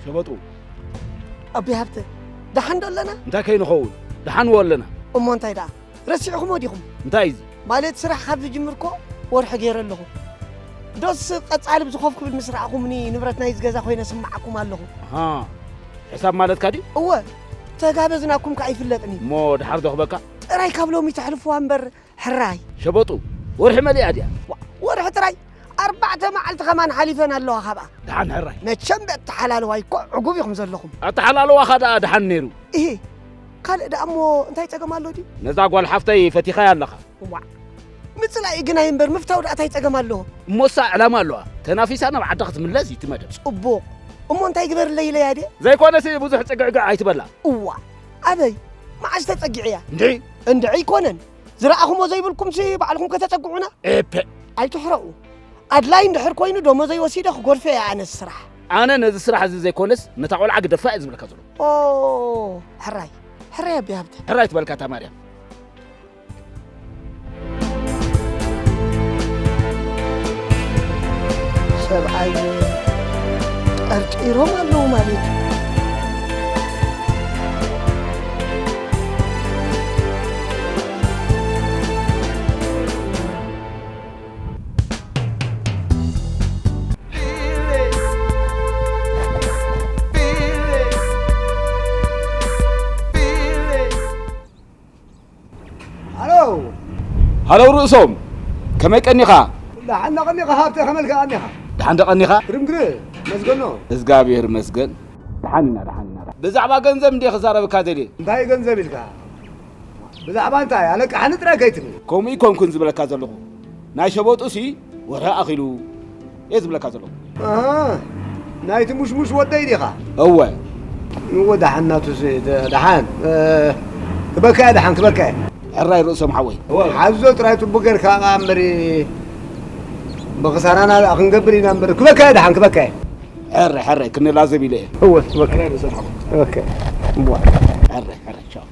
ሸበጡ። ኣቢ ሃብተ፣ ደሓን ዶ ኣለና? እንታይ ከይንኸውን? ደሓን ኣለና። እሞ እንታይ ደኣ? ረሲዕኹሞ ዲኹም? እንታይ እዚ? ማለት ስራሕ ካብ ዝጅምር እኮ ወርሒ ገይረ ኣለኹ። ዶስ ቀጻሊ ብዝኾፍ ክብል ምስ ረኣኹምኒ ንብረት ናይዚ ገዛ ኮይነ ስምዓኩም ኣለኹ። ሃ፣ ሕሳብ ማለትካ ድዩ? እወ፣ ተጋበዝናኩም ከኣ ኣይፍለጥን እዩ። እሞ ድሓር ዶ ክበካ? ጥራይ ካብ ሎሚ ተሕልፍዋ እምበር ሕራይ። ሸበጡ፣ ወርሒ መሊኣ ድያ? ዋ፣ ወርሒ ጥራይ ኣርባዕተ መዓልቲ ከማን ሓሊፈን ኣለዋ ካብኣ። ደሓን ሕራይ። መቸም ብኣተሓላልዋይ እኮ ዕጉብ ኢኹም ዘለኹም። ኣተሓላልዋኻ ደኣ ደሓን ነይሩ። እሂ፣ ካልእ ደኣ እሞ እንታይ ጸገም ኣሎ ድዩ? ነዛ ጓል ሓፍተይ ፈቲኻያ ኣለኻ። ዋዕ፣ ምጽላእ እዩ ግናይ እምበር ምፍታው ደኣ እንታይ ጸገም ኣለዎ? እሞሳ ዕላማ ኣለዋ። ተናፊሳ ናብ ዓዳ ክትምለስ እዩ እቲ መደብ። ጽቡቕ። እሞ እንታይ ግበርለይ ኢለያ ድየ? ዘይኮነሲ ብዙሕ ጽግዕግዕ ኣይትበላ። እዋእ፣ ኣበይ? መዓስ ተጸጊዐያ? እንድዒ። እንድዒ ኣይኮነን። ዝረኣኹሞ ዘይብልኩምሲ ባዕልኹም ከተጸግዑና? ኤፐ። ኣይትሕረቑ። ኣድላይ እንድሕር ኮይኑ ደሞዘይ ወሲደ ክጎድፈ እየ ኣነስ ስራሕ። ኣነ ነዚ ስራሕ እዚ ዘይኮነስ ነታ ቆልዓ ግደፋ እየ ዝብለካ ዘሎ። ኦ፣ ሕራይ። ሕራይ ኣቢ ሃብተ። ሕራይ ትበልካ እታ ማርያም። ሰብኣይ ጠርጢሮም ኣለዉ ማለት እዩ። ሃለው ርእሶም፣ ከመይ ቀኒኻ? ደሓን ቀኒኻ ሃብተ፣ ከመልካ ቀኒኻ? ደሓን ዶ ቀኒኻ? ግርም ግርም፣ መስገኖ። እዝጋብሔር ይመስገን። ደሓን ኢና፣ ደሓን ኢና። ብዛዕባ ገንዘብ እንድየ ክዛረበካ ደልየ። እንታይ ገንዘብ ኢልካ? ብዛዕባ እንታይ? ኣለቃሕኒ ጥራይ ከይትብል። ከምኡ ኣይኮንኩን ዝብለካ ዘለኹ። ናይ ሸበጡሲ ወረ ኣኺሉ እየ ዝብለካ ዘለኹ። ኣሃ፣ ናይቲ ሙሽሙሽ ወደይ ዲኻ? እወ። እወ፣ ደሓን ናቱሲ፣ ደ-፣ ደሓን። እ፣ ክበካ እየ፣ ደሓን ክበካ እየ። ሕራይ ርእሶም ሓወይ። ሓዞ ጥራይ ጽቡቕ ጌርካ እምበሪ፣ ብኽሳራና ደኣ ክንገብር ኢና እምበሪ፣ ክበካ እየ፣ ደሓን ክበካ እየ። ሕራይ፣ ሕራይ፣ ክንላዘብ ኢለ እየ። እወ፣ ክበካ እየ። ክበካ እየ። እምቧ። ሕራይ፣ ሕራይ፣ ቻው።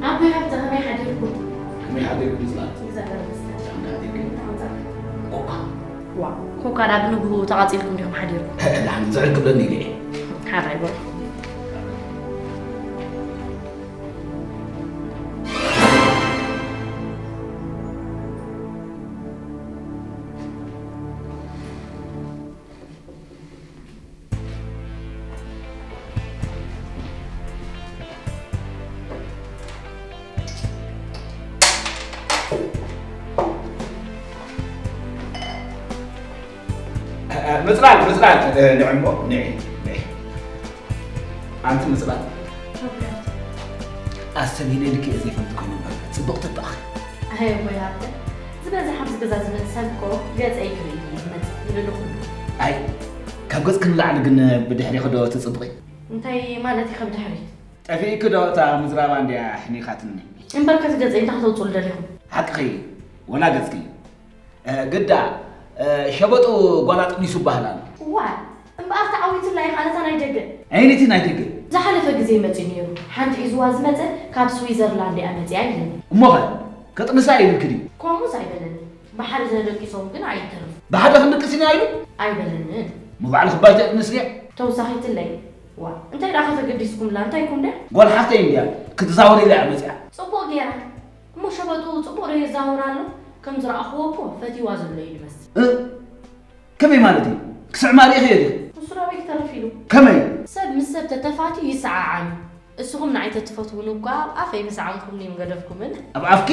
ኣቦይ ሃብተ፣ ከመይ ሓዲርኩም? ከመይ ሓዲርኩም ጽላት? እግዚኣብሔር ይመስገን። ደሓን ሓዲርኩም? ደሓን ጸሓ። ኮካ? ዋ፣ ኮካ ዳ ብንግሁ ተቓጺልኩም ዲኹም ሓዲርኩም? ደሓን ዝዕል ክብለኒ ኢለ እየ። ሓራይ በሉ። ምጽላል፣ ምጽላል፣ ንዕሞ፣ ንዒ፣ ንዒ። ኣንቲ ምጽላል። ኣሰቢለ ልክዕ ዘይፈልጥ ኮይኑ እምበር፣ ጽቡቕ ተባእኺ። ኣይ ኣቦይ ሃብተ፣ ዝበዝሕ ኣብዚ ገዛ ዝመጽእ ሰብ እኮ ገጸይ ክርኢ እዩ ዝመጽእ፣ ንልእሊ ኩሉ። ኣይ፣ ካብ ገጽኪ ንላዕሊ ግን ብድሕሪኺ ዶ ትጽብቒ? እንታይ ማለት ኢኺ ብድሕሪት? ጠፊእኪ ዶ እታ ምዝራባ እንድያ ኣሕኒኻትኒ? እምበር ከዚ ገጸይ እንታይ ከተውጽኡሉ ደሊኹም? ሓቅኺ፣ ወላ ገጽኪ። እ፣ ግዳ፣ እ፣ ሸበጡ ጓል ኣጥኒሱ ይበሃል ኣሎ። ዋይ፣ እምበኣር ተዓዊትላ ኢኻ ነታ ናይ ደገ። ኣየነይቲ ናይ ደገ? ዝሓለፈ ግዜ መጺኡ ነይሩ። ሓንቲ ሒዝዋ ዝመጸ ካብ ስዊዘርላንድ እያ መጺኣ ኢሉኒ። እሞኸ ከጥንሳ ኢሉኪ ድዩ? ከምኡስ ኣይበለኒ። ብሓደ ተደቂሶም ግን ኣይተርፉ። ብሓደ ክንድቅስ ኢና ኢሉ? ኣይበለንን። እሞ ባዕልኺ ባይታ የጥንስያ? ተውሳኺትለይ። ዋእ፣ እንታይ ደኣ ከተገዲስኩምላ? እንታይ ኢልኩም ድያ? ጓል ሓፍተይ እንድያ ክትዛወር ኢላ እያ መጺኣ። ጽቡቕ ገይራ። እሞ ሸበጡ ጽቡቕ ዶ የዛውር ኣሎ? ከም ዝረኣኽዎ እኮ ፈትይዋ ዘሎ እዩ ዝመስል። እ? ከመይ ማለት እዩ? ክስዕማ ርኢኽዮ ዲኺ? ንሱ ናበይ ክተርፍ ኢሉ? ከመይ? ሰብ ምስ ሰብ ተተፋትዩ ይሰዓዓም እዩ። እስኹም ንዓይ ተትፈትዉኒ እኳ ኣብ ኣፈይ ምስዓምኩምኒ ምገደፍኩምን። ኣብ ኣፍኪ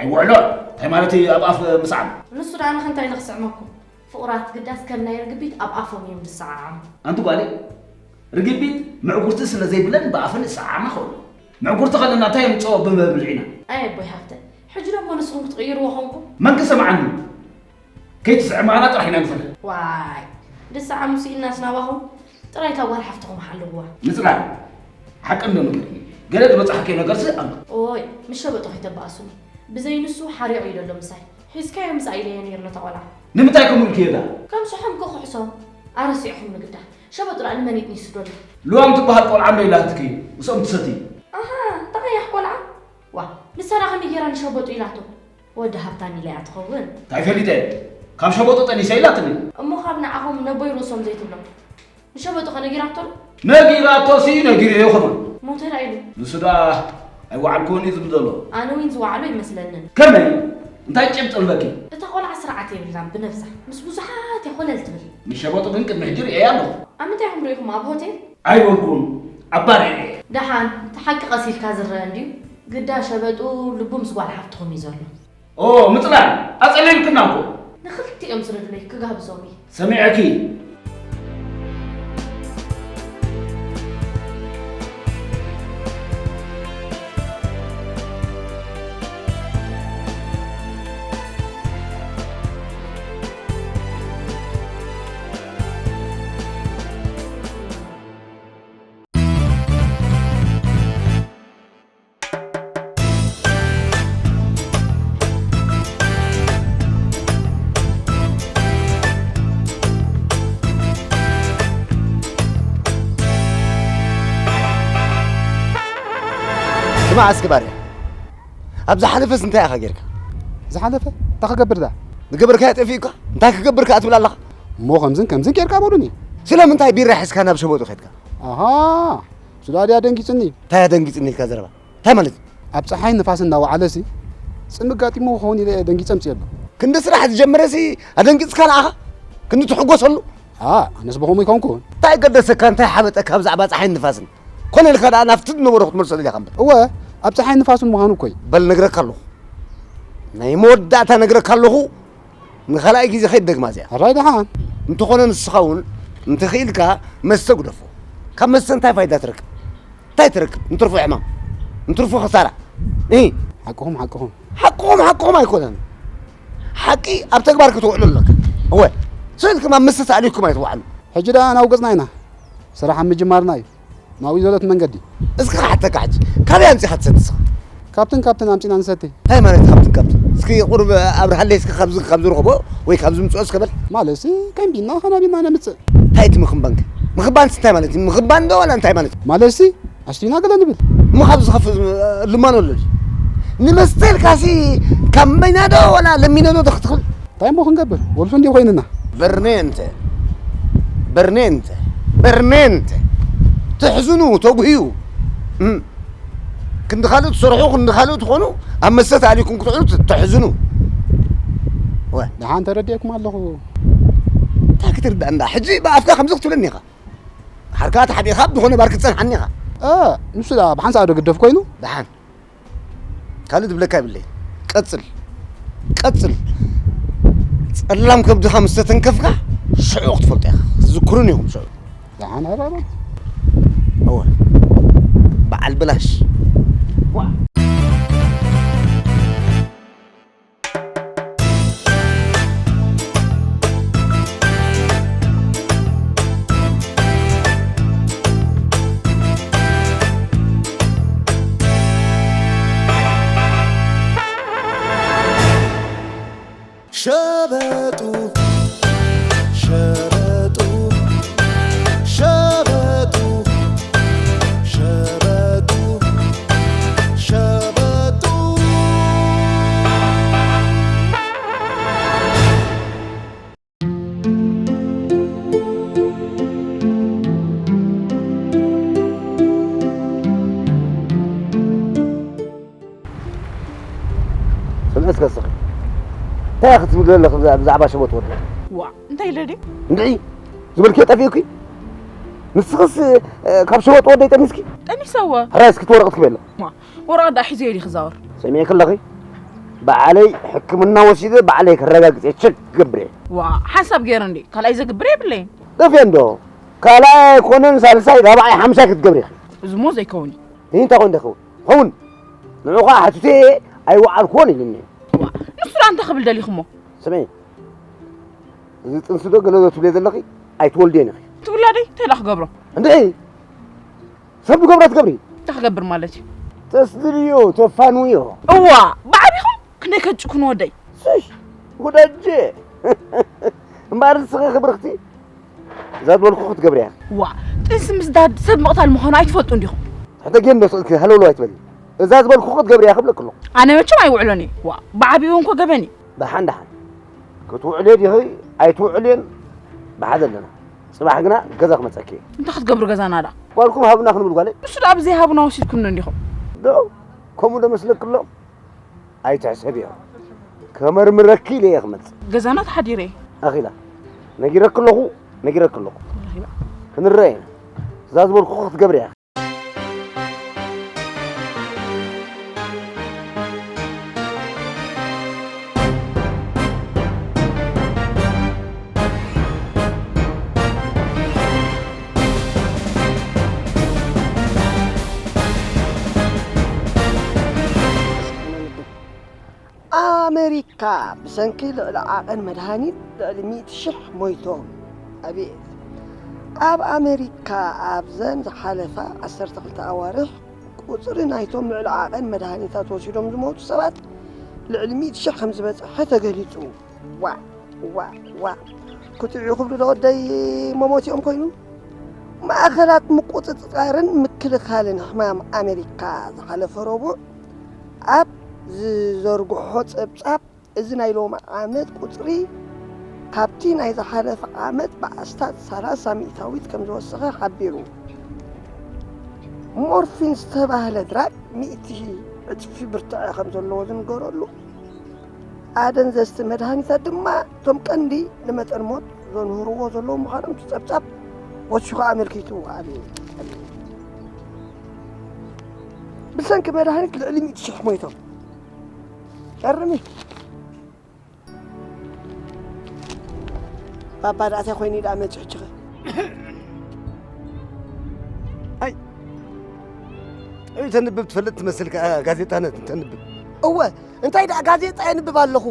ኣይውዕሎ። እንታይ ማለት እዩ ኣብ ኣፍ ምስዓም? ንሱ ደኣ ንኸ እንታይ ኢለ ክስዕመኩም? ፍቑራት ግዳስ ከም ናይ ርግቢት ኣብ ኣፎም እዮም ዝሰዓዓሙ። ኣንቲ ጓለይ፣ ርግቢት ምዕጉርቲ ስለ ዘይብለን ብኣፈን ይሰዓዓማ ኸውን። ምዕጉርቲ ከለና እንታይ የምጽኦ ብመብልዒና? ኣየ ኣቦይ ሃብተ፣ ሕጂ ደሞ ንስኹም ክትቕይርዎ ኾንኩም? መን ክሰምዓኒ? ከይትስዕማና ጥራሕ ኢና ንፈርህ። ዋይ፣ ድሰዓሙ ስኢልናስ ናባኹም? ጥራይ እታ ጓል ሓፍትኹም ሓልውዋ። ምጽራይ ሓቂ እንዶ ንገርኒ። ገለ ዝበጻሕከይ ነገርሲ ኣሎ። ኦይ፣ ምስ ሸበጡ ከይተባእሱኒ። ብዘይ ንሱ ሓሪቑ እዩ ዘሎ ምሳይ። ሒዝካዮ ምጻእ ኢለዮ ነይሩ ነታ ቆልዓ። ንምንታይ ከምኡ ኢልክዮ ደኣ? ከም ስሖም ክኹሕሶ ኣረሲዕኹም ንግዳ። ሸበጡ ደኣ ንመን እዩ ጥኒሱ ዘሎ? ልዋም ትበሃል ቆልዓ እንዶ ኢላትኪ ምስኦም ትሰቲ። ኣሃ፣ እታ ቀያሕ ቆልዓ? ዋ፣ ንሳ ደኣ ከመይ ገይራ ንሸበጡ ኢላቶ? ወዲ ሃብታም ኢላ እያ ትኸውን። እንታይ ፈሊጠ? ካብ ሸበጡ ጠኒሰ ኢላትኒ። እሞ ካብ ንዓኹም ነቦይ ርእሶም ዘይትብሎም? ንሸበጡ ከ ነጊራቶ ኣሎ? ነጊራቶሲ ነጊረዮ ከማን። ሞተራ ኢሉ። ንሱ ደኣ ኣይወዓልክዎን እዩ ዝብል ዘሎ። ኣነ ዊን ዝወዓሎ ኣይመስለንን። ከመይ? እንታይ ጭብጢ ኣለኪ? እታ ቆልዓ ስርዓት የብላን ብነብሳ። ምስ ብዙሓት እያ ኮለል ትብል። ንሸበጡ ግን ቅድሚ ሕጂ ርእየያ ኣለኹ። ኣብ ምንታይ ኢኹም ርኢኹማ? ኣብ ሆቴል? ኣይበልኩን። ኣብ ባር እየ ርእየ። ደሓን፣ እቲ ሓቂ ቀስ ኢልካ ዝረአ እንድዩ። ግዳ ሸበጡ ልቡ ምስ ጓል ሓፍትኹም እዩ ዘሎ። ኦ ምጽላል ኣጸሊልክና እኮ። ንኽልቲኦም ስለ ድለይ ክጋብዞም እየ። ሰሚዐኪ። ስማዕ እስኪ ባርያ፣ ኣብ ዝሓለፈስ እንታይ ኢኻ ጌርካ? ዝሓለፈ እንታይ ክገብር ደኣ? ዝገበርካዮ ጠፊኡካ? እንታይ ክገብር ከኣ ትብል ኣለኻ? እሞ ከምዝን ከምዝን ጌርካ በሉኒ። ስለምንታይ ቢራ ሒዝካ ናብ ሸበጡ ኸድካ? ኣሃ፣ ስለ ኣድያ ደንጊጽኒ። እንታይ ኣደንጊጽኒ ኢልካ ዘረባ? እንታይ ማለት እዩ? ኣብ ጸሓይን ንፋስን እናወዓለሲ ጽምእ ኣጋጢምዎ ክኸውን ኢለ እየ ደንጊጸ ኣምጺኤሉ። ክንዲ ስራሕ ዝጀመረሲ ኣደንጊጽካ ንዓኻ? ክንዲ ትሕጎሰሉ? ኣኣ፣ ኣነስ ብኸምኡ ኣይኮንኩን። እንታይ ገደሰካ እንታይ ሓበጠካ ብዛዕባ ጸሓይን ንፋስን? ኮነ ኢልካ ደኣ ናብቲ ዝነበሮ ክትመልሶ ደሊኻ እምበር። እወ፣ ኣብ ጸሓይን ንፋስን ምዃኑ እኮ እዩ። በል እነግረካ ኣለኹ። ናይ መወዳእታ እነግረካ ኣለኹ። ንኻልኣይ ግዜ ከይትደግማ እዚኣ። ሕራይ ደሓን። እንተኾነ ንስኻ እውን እንተኽኢልካ መስተ ግደፎ። ካብ መስተ እንታይ ፋይዳ ትረክብ? እንታይ ትረክብ? እንትርፎ ሕማም፣ እንትርፎ ክሳራ። እ። ሓቅኹም ሓቅኹም። ሓቅኹም ሓቅኹም ኣይኮነን። ሓቂ ኣብ ተግባር ከተውዕሎ ኣለካ። እወ። ስቕ ኢልኩም ኣብ መስተ ተኣሊኽኩም ኣይትውዓሉ። ሕጂ ደኣ ናብ ገጽና ኢና። ስራሕ ኣብ ምጅማርና እዩ። ናብኡ ዘሎ እቲ መንገዲ። እስኪ ክሓተካ ሕጂ፣ ካበይ ኣምጺኻ ትሰቲ ንስኻ? ካብትን ካብትን ኣምጺና ንሰቲ። እንታይ ማለት ካብትን ካብትን? እስኪ ቁሩብ ኣብርሃለይ እስኪ ካብዚ ካብ ዝረኽቦ ወይ ካብ ዝምጽኦ እስከ በል። ማለትሲ ከንቢና ከናቢና ነምጽእ። እንታይ እቲ ምኽንባን ከ? ምኽባንስ እንታይ ማለት እዩ? ምኽባን ዶ ዋላ እንታይ ማለት እዩ? ማለትሲ ኣስቲና ገለ ንብል። እሞ ካብ ዝኸፍእ ልማኖ ኣሎ ድዩ? ንመስተ ኢልካሲ ካብ መይና ዶ ዋላ ለሚነ ዶ ክትኽል? እንታይ እሞ ክንገብር? ወልፊ እንድዩ ኮይንና። በርኔ እንተ በርኔ እንተ በርኔ እንተ ተሕዝኑ ተጉህዩ እም። ክንዲ ካልእ ትሰርሑ ክንዲ ካልእ ትኾኑ ኣብ መስተ ተኣሊኩም ክትውዕሉ ት- ተሕዝኑ። ወ- ደሓን ተረዲኤኩም ኣለኹ። እንታይ ክትርዳእ እንዳ ሕጂ ብኣፍካ ከምዚ ክትብለኒ ኢኻ። ሓርካ ተሓቢእካ ብዝኾነ ባር ክትጸንሓኒ ኢኻ። እ፣ ንሱ ደኣ ብሓንሳእ ዶ ግደፍ ኮይኑ? ደሓን ካልእ ዝብለካ የብለይ። ቀጽል ቀጽል። ጸላም ከብድኻ ምስ ተተንከፍካ ሽዑ ክትፈልጦ ኢኻ። ክትዝክሩን ኢኹም ሽዑ። ደሓን ኧረ በል። እወ በዓል ብላሽ። ሸበጡ ሸበጡ ሸበጡ ሸበጡ ሸበጡ። ስምዒ እስከ ስኺ እንታይ ክትብል ዘለኺ ብዛዕባ ሸበጥ ወደይ? ዋ እንታይ ኢለ ድዩ? እንድዒ ዝበልክዮ ጠፊኡኪ? ንስኽስ ካብ ሸበጥ ወደይ ጠኒስኪ? ጠኒሰወ። ሕራይ እስኪ እቲ ወረቐት ክበላ። ወረቐት ደኣ ሒዘዮ ድዩ ክዛወር? ሰሚዕኪ ኣለኺ? ባዕለይ ሕክምና ወሲደ ባዕለይ ከረጋግፅ እየ ቸክ ክገብር እየ። ዋ ሓንሳብ ገይረ እንዴ ካልኣይ ዘግብር የብለይን። ጠፍየ እንዶ ካልኣይ ኣይኮነን ሳልሳይ ራብዓይ ሓምሻይ ክትገብሪ ኢኺ። እዚ እሞ ዘይከውን እዩ። እንታይ ኮን ደኸውን? ኸውን ንዑ ኸዓ ሕትቴ ኣይወዓልክዎን ኢሉኒ። ዋ ንሱ ደኣ እንታይ ክብል ደሊኹሞ? ስምዒ እዚ ጥንሲ ዶ ገለ ዶ ትብልዮ ዘለኺ ኣይትወልድዮን ኢኺ። ትውለዶ እንታይ ደኣ ክገብሮ? እንዴ ሰብ ዝገብሮ ትገብሪ? እንታይ ክገብር ማለት እዩ? ተስድልዮ ተፋንውዮ። እዋ ብዓቢኹም ክንደይ ከጭኩን ወደይ። ስሽ ወዳጄ እምበኣር ንስኺ ክብርኽቲ እዛ ዝበልኩ ክትገብርያ። ዋ ጥንሲ ምስዳድ ሰብ ምቕታል ምዃኑ ኣይትፈልጡ እንዲኹም። ሕተጌን ዶ ስእልኪ ሃለውለው ኣይትበሊ። እዛ ዝበልኩ ክትገብርያ ክብለኪ ኣለኹ። ኣነ መቸም ኣይውዕሎን እየ። ዋ ብዓቢኡ እንኮ ገበን እዩ። ደሓን ደሓን ክትውዕልዮ ዲኺ ኣይትውዕልዮን ብሓደ ኣለና። ጽባሕ ግና ገዛ ክመጸኪ እየ። እንታይ ክትገብሩ ገዛና ደኣ? ጓልኩም ሃቡና ክንብል ጓለይ። ንሱ ደኣ ብዘይሃቡና ወሲድኩምኒ እንዲኹም። ዶ ከምኡ ዶ መስለኪ ኣሎ? ኣይትሕሰብዮ። ከመርምረኪ ኢለ እየ ክመጽእ። ገዛና ተሓዲረ እየ። ኣኺላ። ነጊረኪ ኣለኹ፣ ነጊረኪ ኣለኹ። ኣኺላ። ክንረአ ኢና። እዛ ዝበልኩኺ ክትገብርያ ኢኺ። ኣመሪካ ብሰንኪ ልዕሊ ዓቐን መድሃኒት ልዕሊ ሚእቲ ሽሕ ሞይቶም። ኣቤት! ኣብ ኣመሪካ ኣብዘን ዝሓለፋ ዓሰርተ ክልተ ኣዋርሕ ቁጽሪ ናይቶም ልዕሊ ዓቐን መድሃኒታት ወሲዶም ዝሞቱ ሰባት ልዕሊ ሚእቲ ሽሕ ከም ዝበጽሐ ተገሊጹ። ዋእ ዋእ ዋእ! ክትዕዩ ክብሉ ዶ ወደይ መሞቲኦም ኮይኑ? ማእኸላት ምቁጽጻርን ምክልኻልን ሕማም ኣመሪካ ዝሓለፈ ረቡዕ ኣብ ዝዘርግሖ ጸብጻብ፣ እዚ ናይ ሎሚ ዓመት ቁጽሪ ካብቲ ናይ ዝሓለፈ ዓመት ብኣስታት ሰላሳ ሚእታዊት ከም ዝወሰኸ ሓቢሩ። ሞርፊን ዝተባህለ ድራግ ሚእቲ ዕጽፊ ብርትዐ ከም ዘለዎ ዝንገረሉ ኣደንዘዝቲ መድሃኒታት ድማ እቶም ቀንዲ ንመጠን ሞት ዘንህርዎ ዘለዉ ምዃኖም እቲ ጸብጻብ ወሲኹ ኣመልኪቱ። ኣቤት! ኣቤት! ብሰንኪ መድሃኒት ልዕሊ ሚእቲ ሽሕ ሞይቶም። ቀርሚ ባባ ዳእታ ኮይኑ ኢዳ መጽ ሕችኸ ኣይ እዩ ተንብብ ትፈልጥ ትመስል ከኣ ጋዜጣ ነት ተንብብ እወ እንታይ ደኣ ጋዜጣ የንብብ ኣለኹ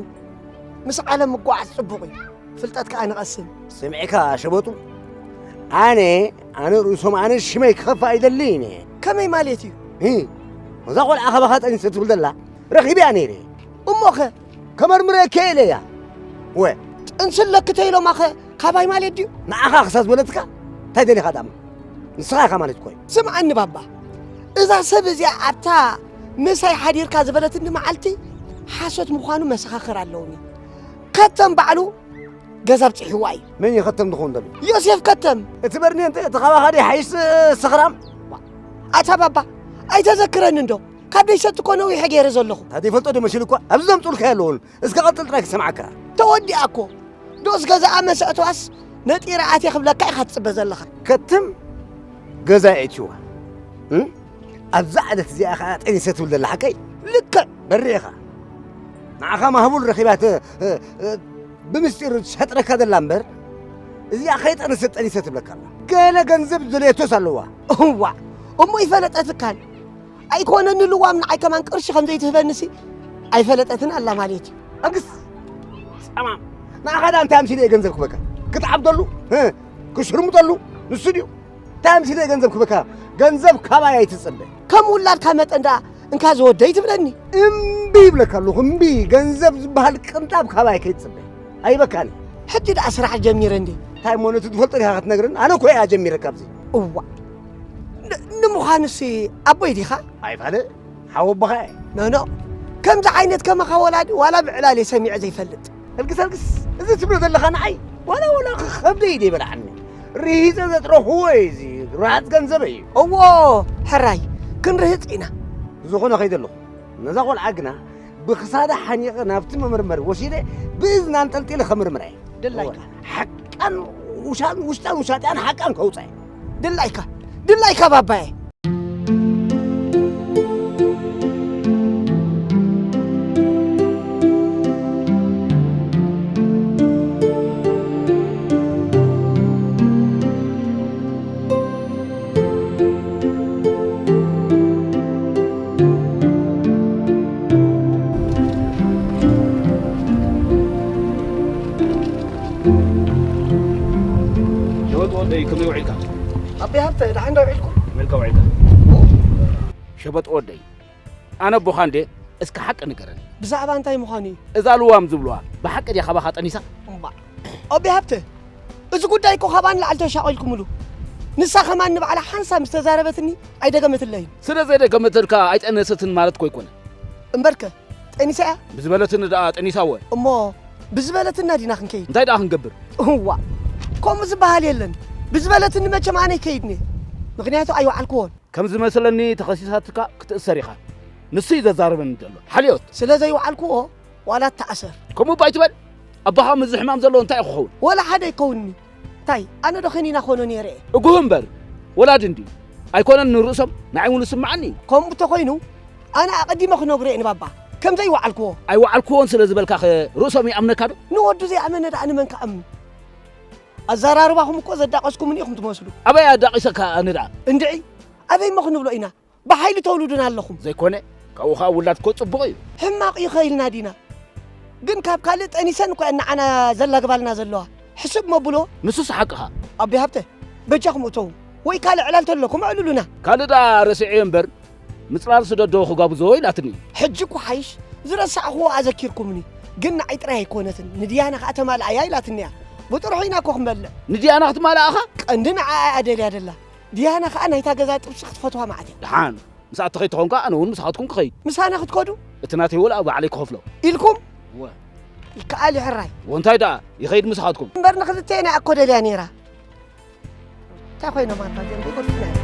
ምስ ዓለም ምጓዓዝ ጽቡቕ እዩ ፍልጠት ከኣ ንቐስም ስምዕካ ሸበጡ ኣነ ኣነ ርእሶም ኣነ ሽመይ ክኸፋ ኣይደልይን እየ ከመይ ማለት እዩ እዛ ቆልዓ ካባኻ ጠኒሰ ትብል ዘላ ረኺብያ ነይረ እሞኸ ከመርምረኪ ኢለያ። ወ ጥንሲ ኣለኪ ተይሎማኸ ካባይ ማለት ድዩ? ንዓኻ ክሳብ ዝበለትካ እንታይ ደሊኻ ደኣ? ንስኻ ኢኻ ማለት እኮ እዩ። ስምዓኒ ባባ፣ እዛ ሰብ እዚኣ ኣብታ ምሳይ ሓዲርካ ዝበለትኒ መዓልቲ ሓሶት ምዃኑ መሰኻኽር ኣለውኒ። ከተም ባዕሉ ገዛ ኣብፂሕዋ እዩ። መን እዩ ከተም ዝኸውን ዘሎ? ዮሴፍ ከተም። እቲ በርኔ እንተ እቲ ካባኻ ድዩ ሓይሽ ሰኽራም? ኣታ ባባ ኣይተዘክረኒ እንዶ ካብ ደይሰቲ እኮ ነዊሐ ገይረ ዘለኹ። ታዲያ ይፈልጦ ዶ መሲሉ እኳ ኣብዚ ዘምፅኡልካ የለውን። እስከ ቀፅል ጥራይ ክሰምዓካ። ተወዲኣ እኮ። ዶስ ገዛኣ መስእትዋስ ነጢረ ኣትየ ክብለካ ኢኻ ትፅበ ዘለኻ። ከትም ገዛ የእትዋ። እም? ኣብዛ ዕለት እዚኣ ኸዓ ጠኒሰ ትብል ዘላ ሓቀይ? ልክዕ። በሪኻ። ንዓኻ ማህቡል ረኺባ ተ- እ- እ- ብምስጢር ትሸጥረካ ዘላ እምበር እዚኣ ከይጠነሰት ጠኒሰ ትብለካ ኣላ። ገለ ገንዘብ ዝደለየቶስ ኣለዋ። እዋ እሞ ይፈለጠትካን ኣይኮነን ንልዋም ንዓይ ከማን ቅርሺ ከም ዘይትህበንሲ ኣይፈለጠትን ኣላ ማለት እዩ ኣግስ ጸማም ንዓኻ ዳ እንታይ ኣምሲለ እየ ገንዘብ ክበካ ክትዓብደሉ እ፣ ክሽርሙጠሉ ንሱ ድዩ እንታይ ኣምሲለ እየ ገንዘብ ክበካ ገንዘብ ካባይ ኣይትጽበ ከም ውላድካ መጠን ደኣ እንካ ዝወደይ ትብለኒ እምቢ ይብለካ ኣለኹ እምቢ ገንዘብ ዝበሃል ቅንጣብ ካባይ ከይትጽበ ኣይበካን ሕጂ ደኣ ስራሕ ጀሚረ እንዴ እንታይ እሞ ነቲ ትፈልጦ ዲኻ ክትነግርን ኣነ እኮ እያ ጀሚረ ካብዚ እዋ ን- ንምዃኑሲ ኣቦይ ዲኻ ኣይፋለ ሓወቦኻ እየ ኖኖ ከምዚ ዓይነት ከማኻ ወላዲ ዋላ ብዕላል እየ ሰሚዐ ዘይፈልጥ ኣልግስ ኣልግስ እዚ ትብሎ ዘለኻ ንዓይ ዋላ ዋላ ከብደይ ደይበልዓኒ ርሂፀ ዘጥረኽዎ እዩ እዚ ርሃፅ ገንዘበይ እዩ እዎ ሕራይ ክንርህፅ ኢና ዝኾነ ከይደ ኣለኹ ነዛ ቆልዓ ግና ብኽሳዳ ሓኒቐ ናብቲ መመርመሪ ወሲደ ብእዝና ኣንጠልጢለ ከምርምራ እየ ድላይካ ሓቃን ውሻን ውሽጣን ውሻጢኣን ሓቃን ከውፃ እየ ድላይካ ድላይካ ባባየ ወደይ ከመይ ውዒልካ? ኣቤ ሃብተ፣ ደሓን ዶ ውዒልኩም? ከመይ ኢልካ ውዒልካ? ሸበጥ ወደይ፣ ኣነ ኣቦኻ እንዴ፣ እስከ ሓቂ ንገረኒ። ብዛዕባ እንታይ ምዃኑ እዩ? እዛ ልዋም ዝብልዋ ብሓቂ ድያ ካባኻ ጠኒሳ? እምባእ። ኣቤ ሃብተ፣ እዚ ጉዳይ እኮ ካብኣ ንላዕሊ ተሻቒልኩምሉ። ንሳ ከማን ንባዕላ ሓንሳብ ምስ ተዛረበትኒ ኣይደገመትለይን። ስለ ዘይደገመተልካ ኣይጠነሰትን ማለት እኮ ኣይኮነን። እምበርከ፣ ጠኒሳ እያ? ብዝበለትኒ ደኣ ጠኒሳ እወ። እሞ ብዝበለትና ዲና ክንከይድ? እንታይ ደኣ ክንገብር? እዋ፣ ከምኡ ዝበሃል የለን። ብዝበለትኒ መቸም ኣነ ኣይከይድን እየ። ምኽንያቱ ኣይወዓልክዎን። ከም ዝመስለኒ ተኸሲሳትካ ክትእሰር ኢኻ። ንሱ እዩ ዘዛርበኒ ዘሎ። ሓልዮት። ስለ ዘይወዓልክዎ ዋላ ተኣሰር። ከምኡ እባ ኣይትበል። ኣባኻ ምስዚ ሕማም ዘለዎ እንታይ እዩ ክኸውን? ወላ ሓደ ኣይከውንኒ። እንታይ? ኣነ ዶ ከኒና ኮኖ ነይረ እየ? እጉህ እምበር፣ ወላዲ እንድዩ። ኣይኮነን ንርእሶም፣ ንዓይ እውን ዝስምዓኒ እዩ። ከምኡ እንተኾይኑ፣ ኣነ ኣቐዲመ ክነግሮ እየ ንባባ። ከም ዘይወዓልክዎ። ኣይወዓልክዎን ስለ ዝበልካኸ ርእሶም ይኣምነካ ዶ? ንወዱ ዘይኣመነ ደኣ ንመን ክኣምን? ኣዘራርባኹም እኮ ዘዳቐስኩምኒ ኢኹም ትመስሉ። ኣበይ ኣዳቒሰካ ኣነ ደኣ? እንድዒ፣ ኣበይ እሞ ክንብሎ ኢና? ብሓይሊ ተውልዱና ኣለኹም። ዘይኮነ፣ ካብኡ ኸኣ ውላድ እኮ ጽቡቕ እዩ። ሕማቕ እዩ ኸኢልና ዲና። ግን ካብ ካልእ ጠኒሰን እኮ እየን ንዓና ዘላግባልና ዘለዋ። ሕስብ መብሎ። ንሱስ ሓቅኻ። ኣቢ ሃብተ፣ በጃኹም እተዉ። ወይ ካልእ ዕላል ተሎኩም ኣዕልሉና። ካልእ ደኣ ረሲዐዮ እምበር፣ ምጽላል ስደዶ ክጋብዞ ኢላትኒ። ሕጂ እኮ ሓይሽ ዝረሳዕኽዎ ኣዘኪርኩምኒ። ግን ንዓይ ጥራይ ኣይኮነትን፣ ንድያና ኸኣ ተማልኣያ ኢላትኒ እያ። ብጥርሑ ኢና እኮ ክንበልዕ። ንድያና ክትማልኣኻ? ቀንዲ ንዓኣ እያ ደልያ ደላ። ድያና ኸኣ ናይታ ገዛ ጥብሲ ክትፈትዋ መዓት እያ። ደሓን፣ ምስኣ እትኸይድ ተኾንካ፣ ኣነ እውን ምሳኻትኩም ክኸይድ። ምሳና ክትከዱ? እቲ ናተይ ወላ ባዕለይ ክኸፍሎ። ኢልኩም? እወ። ይከኣል እዩ ሕራይ። እወ፣ እንታይ ደኣ፣ ይኸይድ ምሳኻትኩም። እምበር ንኽልቴና እኮ ደልያ ነይራ። እንታይ ኮይኖም ኣባ እዚኦም ዘይገድፉና እዮም?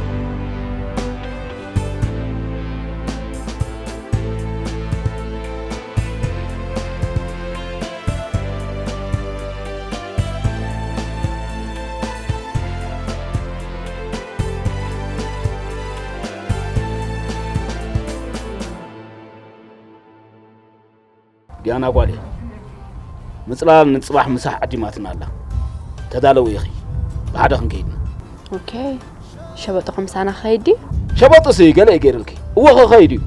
ዲያና ጓለይ፣ ምጽላል ንጽባሕ ምሳሕ ዓዲማትና ኣላ። ተዳለዊ ኢኺ፣ ብሓደ ክንከይድ ኢና። ኦኬ፣ ሸበጥኹም ምሳና ክኸይድ ድዩ? ሸበጥሲ ገለ እዩ ገይሩልኪ። እወ፣ ክኸይድ እዩ።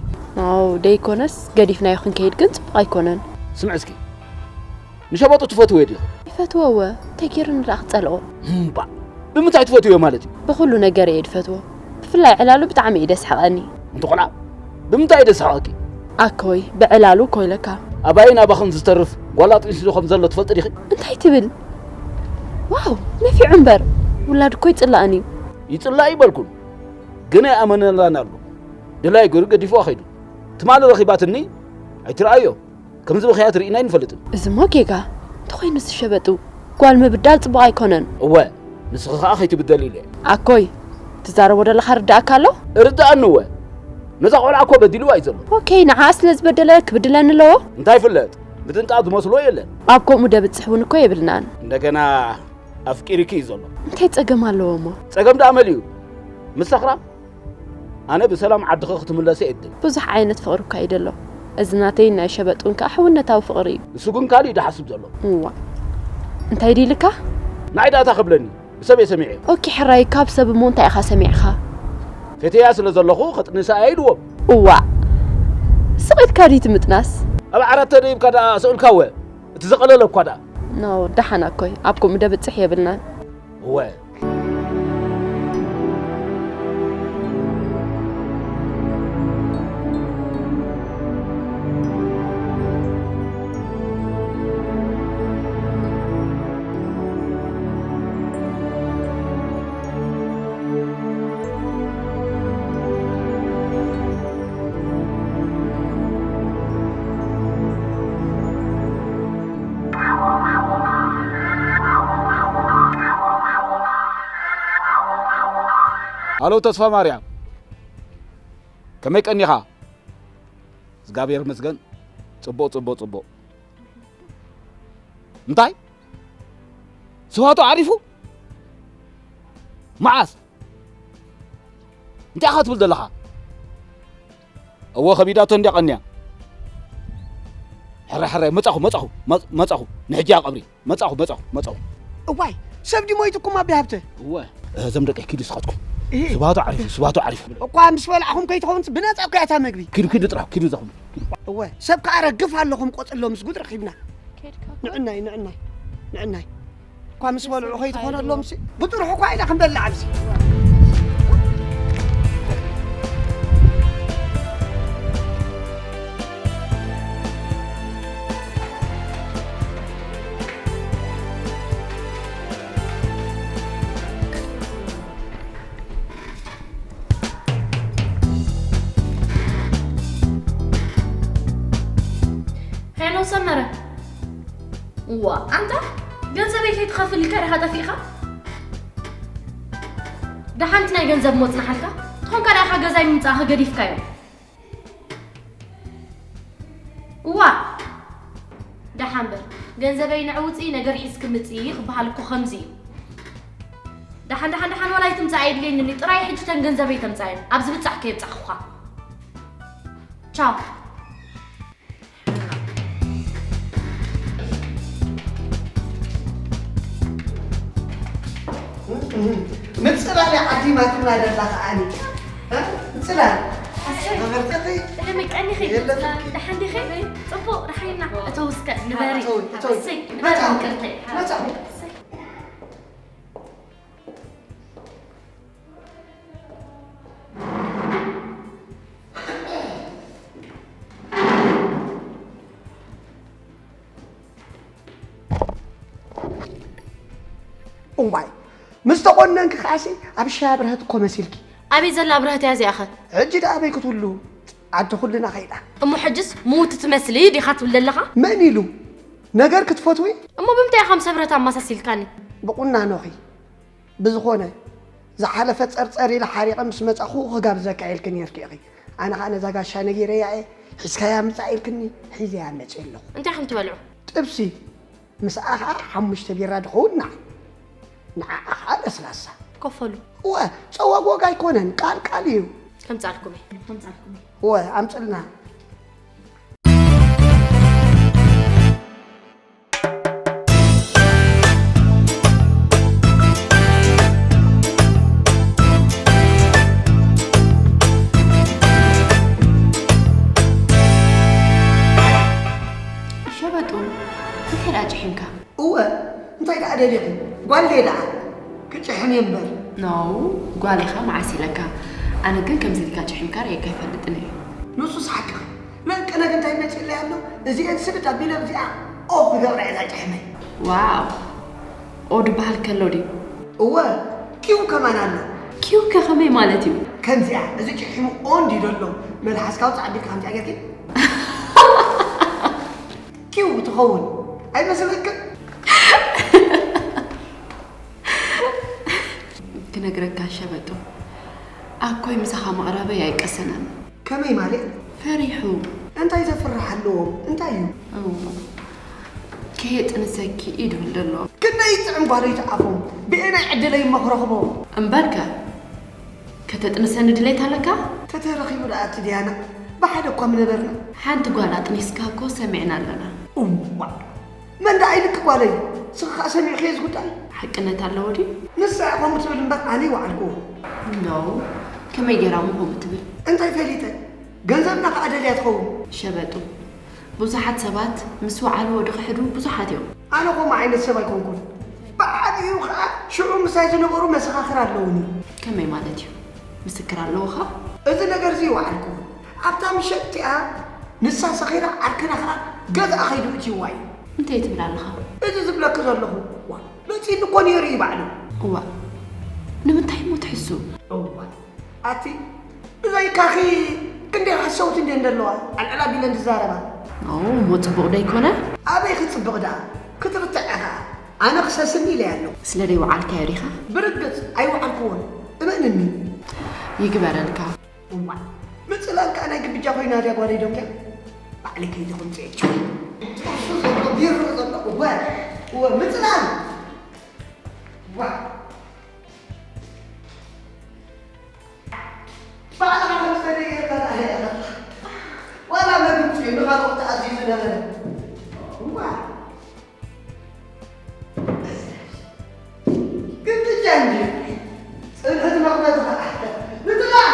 ኣው፣ ደይኮነስ ገዲፍናዮ ክንከይድ ግን ጽቡቕ ኣይኮነን። ስምዒ እስኪ፣ ንሸበጡ ትፈትውዮ ዲኺ? ይፈትዎ እወ፣ እንታይ ገይሩኒ ደኣ ክጸልኦ? እምባ፣ ብምንታይ ትፈትውዮ ማለት እዩ? ብኹሉ ነገር እየ ድፈትዎ። ብፍላይ ዕላሉ ብጣዕሚ እዩ ደስሕቐኒ። እንተ ቆልዓ፣ ብምንታይ እዩ ደስሕቐኪ? ኣኮይ፣ ብዕላሉ እኮ ኢለካ። ኣባይን ኣባኽን ዝተርፍ ጓል ኣጥኒሱ ዶ ከም ዘሎ ትፈልጢ ዲኺ? እንታይ ትብል? ዋው፣ ነፊዑ እምበር። ውላድ እኮ ይጽላእን እዩ። ይጽላእ ይበልኩን፣ ግን ኣይኣመነላን ኣሎ። ድላይ ገይሩ ገዲፉዋ ኸይዱ። ትማሊ ረኺባትኒ፣ ኣይትረኣዮ። ከምዚ ብኽያት ርኢና ኣይንፈልጥን። እዚሞ ጌጋ እንተኾይኑ ዝሸበጡ ጓል ምብዳል ጽቡቕ ኣይኮነን። እወ፣ ንስኺ ኸኣ ከይትብደሊ ኢለ። ኣኮይ፣ ትዛረቦ ዘለኻ ርዳእካ ኣሎ? እርዳእኒ እወ። ነዛ ቆልዓ እኮ በዲልዋ እዩ ዘሎ። ኦኬ፣ ንዓኣ ስለ ዝበደለ ክብድለኒ ኣለዎ? እንታይ ይፍለጥ? ምድንጣ ዝመስሎ የለን። ኣብ ከምኡ ደብጽሕ እውን እኮ የብልናን። እንደገና ኣፍቂርኪ እዩ ዘሎ። እንታይ ጸገም ኣለዎ እሞ? ጸገም ደኣ መሊኡ። ምስ ሰኽራም ኣነ ብሰላም ዓድኺ ክትምለሲ እየ እብል። ብዙሕ ዓይነት ፍቕሪ እኳ እዩ ደሎ። እዚ ናተይን ናይ ሸበጥን ከኣ ሕውነታዊ ፍቕሪ እዩ። ንሱ ግን ካልእ እዩ ዝሓስብ ዘሎ። እዋ። እንታይ ድዩ ኢልካ? ንዓይ ደኣ እንታይ ክብለኒ? ብሰብ እየ ሰሚዐ። ኦኬ፣ ሕራይ፣ ካብ ሰብ እሞ እንታይ ኢኻ ሰሚዕኻ? ፈትየያ ስለ ዘለኹ ከጥንሳ እየ ኢልዎም። እዋ። ስቕ ኢልካ ድዩ ትምጥናስ? ኣብ ዓራት ተደይብካ ደኣ ስቕ ኢልካ እወ። እቲ ዝቐለለ እኳ ደኣ። ኖ፣ ደሓን ኣኮይ፣ ኣብ ከምኡ ደብጽሕ የብልናን። እወ። ሃሎ ተስፋ ማርያም፣ ከመይ ቀኒኻ? እግዚኣብሔር ይመስገን፣ ጽቡቕ፣ ጽቡቕ፣ ጽቡቕ። እንታይ? ስብሃቱ ዓሪፉ? መዓስ? እንታይ ኢኻ ትብል ዘለኻ? እወ፣ ከቢዳቶ እንድያ ቀንያ። ሕራይ፣ ሕራይ፣ መጻኹ፣ መጻኹ፣ መ-፣ መጻኹ። ንሕጂ ኣብ ቀብሪ። መጻኹ፣ መጻኹ፣ መጻኹ። እዋይ፣ ሰብ ድዩ ሞይቱኩም ኣቢ ሃብተ? እወ። እዞም ደቀይ ኪዱ ስኻትኩም። እህ። ስብሃቱ ዓሪፉ፣ ስብሃቱ ዓሪፉ። እኳ ምስ በላዕኹም ከይትኸውንስ ብነጻ እኮ እያ እታ መግቢ። ኪዱ፣ ኪዱ ጥራሕ፣ ኪዱ ዘኹም። እወ፣ ሰብ ከኣ ረግፍ ኣለኹም ቆጽሎ ምስ ጉድ ረኺብና። ኬድካ እኮ። ንዕናይ፣ ንዕናይ፣ ንዕናይ። እኳ ምስ በልዑ ከይትኾነሎምሲ ብጥርሑ እኳ ኢና ክንበልዕ ኣብዚ። ሄሎ ሰመረ። ዋ ኣንታ ገንዘበይ ከይትኸፍል ኢልካ ዲኻ ጠፊእኻ? ደሓንቲ ናይ ገንዘብ ሞጽናሓልካ ትኾንካ ዳይኻ ገዛይ ምምጻእኻ ገዲፍካዮ። እዋ ደሓን በል ገንዘበይ ንዕውፂ ነገር ሒዝኪ ምፂ ክበሃል እኮ ከምዚ እዩ። ደሓን ደሓን ደሓን ዋላ ኣይትምፃእ የድልየኒ ጥራይ ሕጂ ተን ገንዘበይ ተምፃየን ኣብዚ ብፃሕ ከየብፃሕኩኻ። ቻው። ምፅላል ዓዲማትና ደላ ከዓኒ ምፅላል መኸርተተይ ጥዕሚ ቀኒኺ የለፍኪ። ደሓን ዲኺ? ፅቡቕ ደሓይና እተው እስከ ንበሪ። እተው፣ እተው። እሰይ፣ ንበሪ መፃኹ፣ ምቅርተይ። መፃኹ። እዋይ ምስ ተቆነንኪ ከዓሲ ኣብ ሻያ ብርሀት እኮ መሲልኪ። ኣበይ ዘላ ብርሀት እያ እዚኣኸ? ሕጂ ደኣ ኣበይ ክትህሉ ዓዲ ኩልና ከይዳ። እሞ ሕጅስ ምውቲ ትመስሊ ዲኻ ትብል ዘለኻ? መን ኢሉ? ነገር ክትፈትዊ? እሞ ብምንታይ ኢኻ ምስ ብርሀት ኣመሳሲልካኒ? ብቁናኖኺ። ብዝኾነ ዝሓለፈ ጸርጸር ኢለ ሓሪቐ ምስ መጻኹ ክጋብዘካ ኢልክኒ ነይርኪ ኢኺ። ኣነ ኸኣ ነዛ ጋሻ ነጊረያ እየ ሒዝካያ ምጻእ ኢልክኒ ሒዘያ መጺአ ኣለኹ። እንታይ ኢኹም ትበልዑ? ጥብሲ ምስኣ ኸኣ ሓሙሽተ ቢራ ድኸውን ንዓ ንዓኣ ኸኣ ለስላሳ። ኮፍ በሉ። እወ ጸዋግ ወግ ኣይኮነን ቃል ቃል እዩ። ከምጻልኩም እየ ከምጻልኩም እየ። እወ ኣምጽልና። ሸበጡ እንታይ ደኣ ጭሒምካ? እወ እንታይ ደኣ ደሊኺ ጓል ደኣ ክጭሕም እየ እምበር። ኖው ጓል ኢኻ መዓስ ኢለካ ኣነ ግን ከምዚ ኢልካ ጭሒምካ ርእየካ ኣይፈልጥን እየ። ንሱስ ሓቅኺ ለንቅነግ እንታይ መጺእለይ ኣሎ እዚኤን ስድድ ኣቢለ ኣብዚኣ ኦፍ ክገብራ እየ ዛጭሕመይ። ዋው ኦ ድበሃል ከሎ ድዩ? እወ ኪው ከማን ኣሎ። ኪው ከ ከመይ ማለት እዩ? ከምዚኣ እዚ ጭሒሙ ኦ እንድዩ ዘሎ መልሓስካ ውጽእ ኣቢልካ ከምዚኣ ጌርኪ ኪው ትኸውን ኣይመስለክን? ክነግረካ ሸበጡ ኣኮይ ምሳኻ ምቕራበይ ኣይቀሰነን። ከመይ ማለት? ፈሪሑ። እንታይ ዘፍርሕ ኣለዎ? እንታይ እዩ? እው፣ ከየጥንሰኪ እዩ ድብል ዘሎ። ክንደይ ይጥዕም ጓለይቲ ኣፎም፣ ብኤናይ ዕድለይ እሞ ክረኽቦ። እምበርከ፣ ከተጥንሰኒ ድሌት ኣለካ? ተተረኺቡ ደኣ እቲ ድያና፣ ብሓደ እኳ ምነበርና። ሓንቲ ጓል ኣጥኒስካ እኮ ሰሚዕና ኣለና። እዋእ፣ መን ደኣ ኢልኪ ጓለይ? ንስኺ ኸኣ ሰሚዕክዮ እዚ ጉዳይ? ሓቅነት ኣለዎ ድዩ? ንሳ እያ ከምኡ ትብል እምበር ኣነ ኣይወዓልክዎን። No፣ ከመይ ገይራ እሞ ከምኡ ትብል? እንታይ ፈሊጠ? ገንዘብና ኸኣ ደልያ ትኸውን። ሸበጡ፣ ብዙሓት ሰባት ምስ ወዓልዎ ድኽሕዱ ብዙሓት እዮም። ኣነ ከምኡ ዓይነት ሰብ ኣይኮንኩን። ብዓቢኡ ኸኣ ሽዑ ምሳይ ዝነበሩ መሰኻኽር ኣለዉኒ። ከመይ ማለት እዩ? ምስክር ኣለዉኻ? እዚ ነገር እዚ ኣይወዓልክዎን። ኣብታ ምሸት እቲኣ ንሳ ሰኺራ ዓርክና ኸኣ ገዝኣ ኸይዱ እትይዋ እዩ። እንታይ ትብል ኣለኻ? እዚ ዝብለኪ ዘለኹ ዋ መጺኒ እኮ ነይሩ እዩ ባዕሉ። እዋእ ንምንታይ እሞ ትሕሱ? እዋ ኣቲ ብዘይካኺ ክንደይ ሓሰውቲ እንድየን ዘለዋ ኣልዕል ኣቢለን ዝዛረባ። ኦ እሞ ጽቡቕ ዶ ኣይኮነ? ኣበይ ክጽብቕ ደኣ ክትርትዕ ኢኻ ኣነ ክሰስኒ ኢለያ ኣለኹ። ስለ ደይ ወዓልካዮ ዲኻ? ብርግጽ ኣይወዓልክዎን እመንኒ። ይግበረልካ። እዋይ ምጽላል ከኣ ናይ ግብጃ ኮይና ድያ ጓለይ ዶንቅያ? ባዕለይ ከይደ ከምጽኤኪ። ጥርሱ ዘሎ ቢሮ ዘሎ እወ እወ ምጽላል ዋ ባዕልኻ ከም ዝፈለየ ጌርካ ደኣ ሄደ ኢኻ። ዋላ መግቢ ንኻልኦት ተኣዚዙ ነበረ። እዋ ግብጃ እንጂ ጽንሕቲ መቕመጢ ኸዓ ምጽላእ።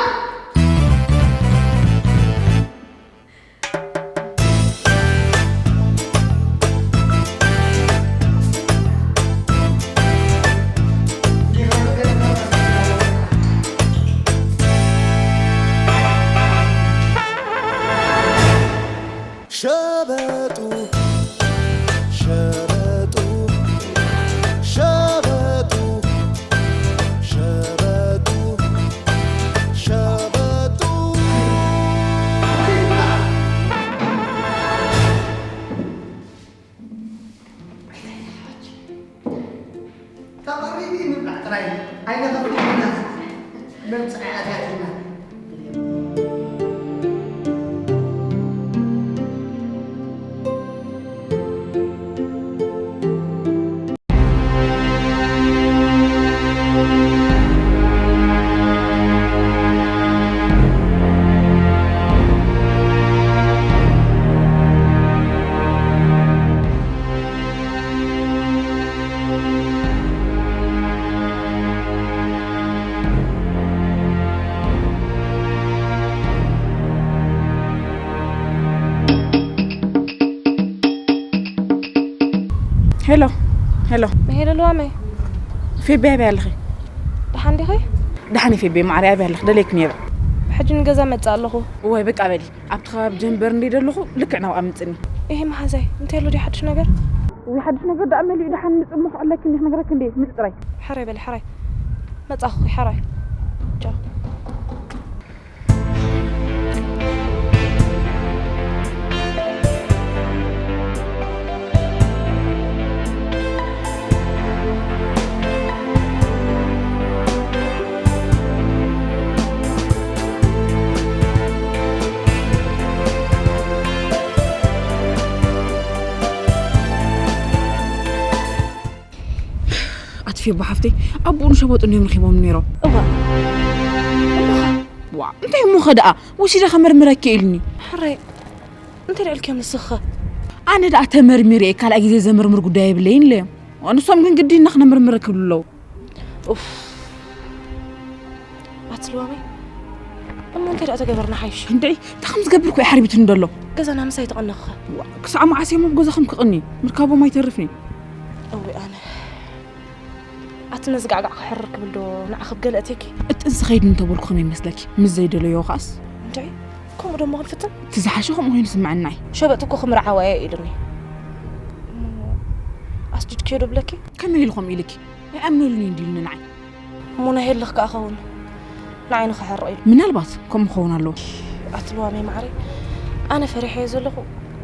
ኣቐሪቢ ምብላዕ ጥራይ ኣይነኸፍልን ኢና። መብጽዓ ኣትያትና። ሄሎ፣ ሄሎ። ሄሎ፣ ልዋመይ። ፌቢ፣ ኣበይ ኣለኺ? ደሓን ዲኺ? ደሓን እየ ፌቢ፣ ማዕረ ኣበይ ኣለኺ? ደለይኪ ነይረ። ሕጂ ንገዛ መጽእ ኣለኹ። እዋይ፣ በቃ በሊ። ኣብቲ ከባቢ ጀንበር እንደ ደለኹ፣ ልክዕ ናብኣ ምጽኒ። ይሄ መሓዛይ፣ እንታይ ኣሎ ድዩ ሓድሽ ነገር? ውይ፣ ሓድሽ ነገር ደኣ መሊኡ፣ ደሓን ምጽእ እሞ ክዕለኪ እንዲ ክነግረኪ እንዲ፣ ምጽእ ጥራይ። ሕራይ በሊ፣ ሕራይ። መጻኹ፣ ሕራይ። ቻው። ኣትፊ ኣቦ ሓፍተይ፣ ኣቦኡን ሸበጡን እዮም ረኺቦም ነይሮም። እዋ። እሞኸ? ዋ፣ እንታይ እሞኸ ደኣ? ወሲደ ከመርምረኪ ኢልኒ። ሕራይ፣ እንታይ ደኣ ኢልክዮም ንስኺ? ኣነ ደኣ ተመርሚረ እየ፣ ካልኣይ ግዜ ዘመርምር ጉዳይ የብለይን ኢለዮም። ንሶም ግን ግዲ ኢና ክነምርምር ክብሉ ኣለዉ። ኡፍ። ኣቲ ልዋመይ፣ እሞ እንታይ ደኣ ተገበርና ሓይሽ? እንድዒ፣ እንታይ ከም ዝገብር እኮ እዩ ሓርቢቱኒ ዘሎ። ገዛና ምሳይ ተቐነኽኸ? ዋ፣ ክሳዕ መዓስ እየ ኣብ ገዛኹም ክቕኒ? ምርካቦም ኣይተርፍን እዩ። እወ ኣነ። ኣቲ ነዚ ጋዕጋዕ ክሕርር ክብል ዶ ንዓኺ ብገለ እትየኪ? እቲ እንስ ኸይድ እንተበልኩ ከመይ ይመስለኪ? ምስ ዘይደለዮ ከኣስ? እንድዒ፣ ከምኡ ዶ እሞ ክንፍትን? እቲ ዝሓሸ ከምኡ ኮይኑ ስምዐናይ። ሸበጥ እኮ ክምርዓዋ እየ ኢሉኒ። እሞ ኣስዲድክዮ ዶ ብለኪ? ከመይ ኢሉ ከምኡ ኢልኪ? ኣይኣምነሉን እዩ እንዲሉኒ ንዓይ። እሞ ናይ ህልኽ ከኣ ኸውን ንዓይ ንኽሕርቕ ኢሉ። ምናልባት ከምኡ ክኸውን ኣለዎ። ኣቲ ልዋመይ ማዕረይ፣ ኣነ ፈሪሐዮ ዘለኹ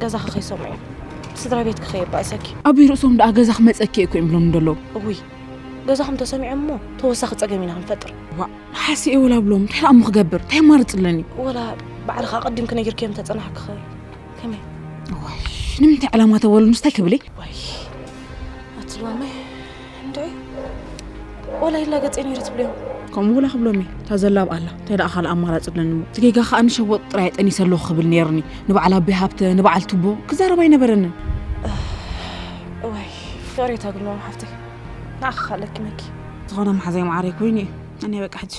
ገዛኺ ከይሰምዑ እዮም። ስድራ ቤትኪ ከየባእሰኪ። ኣብ ርእሶም ደኣ ገዛኺ መጸኪ እኮ እዮም ብሎም ዘለዉ። እውይ፣ ገዛኹም ተሰሚዖም እሞ ተወሳኺ ጸገም ኢና ክንፈጥር። ዋእ፣ ሓሲኤ ወላ ብሎም፣ እንታይ ደኣ እሞ ክገብር? እንታይ ኣማርጺ ኣለኒ? ወላ ባዕልኺ ኣቐዲምኪ ነጊርክዮም ተጸናሕክኺ ከመይ? እዋይ፣ ንምንታይ ዕላማ ተበሉ? እንታይ ክብል እየ? ዋይ፣ ኣቲ ልዋመይ፣ እንድዒ፣ ወላ ይላገጽ እየ ነይረ ትብልዮም። ከምኡ ወላ ክብሎም እየ። እታ ዘላ ኣብኣ ኣላ። እንታይ ደኣ ካልእ ኣማራጺ ኣለኒ እሞ? እቲ ጌጋ ከኣ ንሸወጥ ጥራይ እየ ጠኒሰ ኣለኹ ክብል ነይሩኒ። ንበዓል ኣቦይ ሃብተ፣ ንበዓል ቱቦ ክዛረብ ኣይነበረንን። እዋይ፣ ፍቕሪ እታ ግልማም ሓፍተይ። ንዓኺ ከኣ ለኪመኪ። ዝኾነ መሓዛይ ማዕረይ ኮይኑ እዩ። ኣነ በቃ ሕጂ።